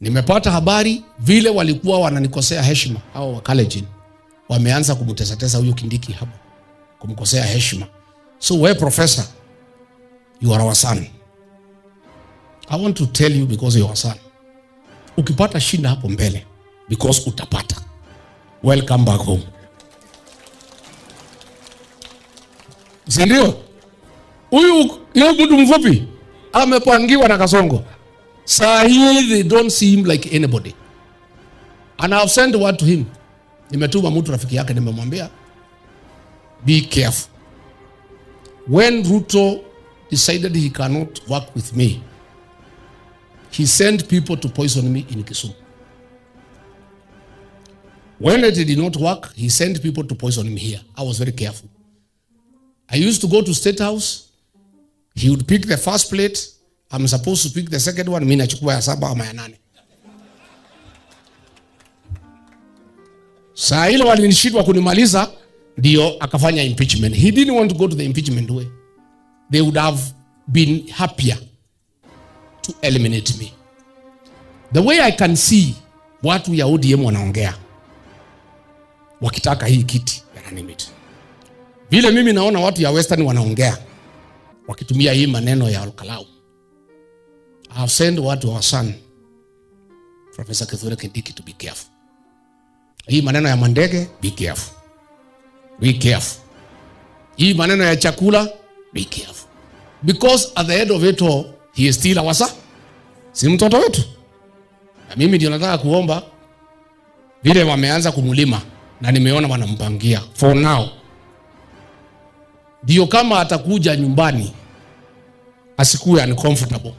Nimepata habari vile walikuwa wananikosea heshima hao wa Kalenjin. Wameanza kumtesa huyu Kindiki hapo. Kumkosea heshima. So we professor, you are our son. I want to tell you because you are our son. Ukipata shinda hapo mbele, because utapata. Welcome back home. Sindio? Huyu mtu mfupi amepangiwa na Kasongo. Saa hii they don't see him like anybody. And I've sent word to him. Nimetuma mtu rafiki yake nimemwambia, be careful. When Ruto decided he cannot work with me, he sent people to poison me in Kisumu. When it did not work, he sent people to poison me here. I was very careful. I used to go to State House. He would pick the first plate. I'm supposed to pick the second one. Mimi nachukua ya 7 ama ya 8. Saa ile walinishindwa kunimaliza, ndio akafanya impeachment. He didn't want to go to the impeachment way. They would have been happier to eliminate me. The way I can see watu ya ODM wanaongea wakitaka hii kiti yananimit. Vile mimi naona watu ya Western wanaongea wakitumia hii maneno ya Olkalau. I have sent watu wa son Professor Kithure Kindiki to be careful. Hii maneno ya mandege, be careful. Be careful. Hii maneno ya chakula, be careful. Because at the end of it all, he is still our son. Si mtoto wetu. Na mimi ndio nataka kuomba vile wameanza kumulima na nimeona wanampangia for now. Ndio kama atakuja nyumbani asikuwe uncomfortable.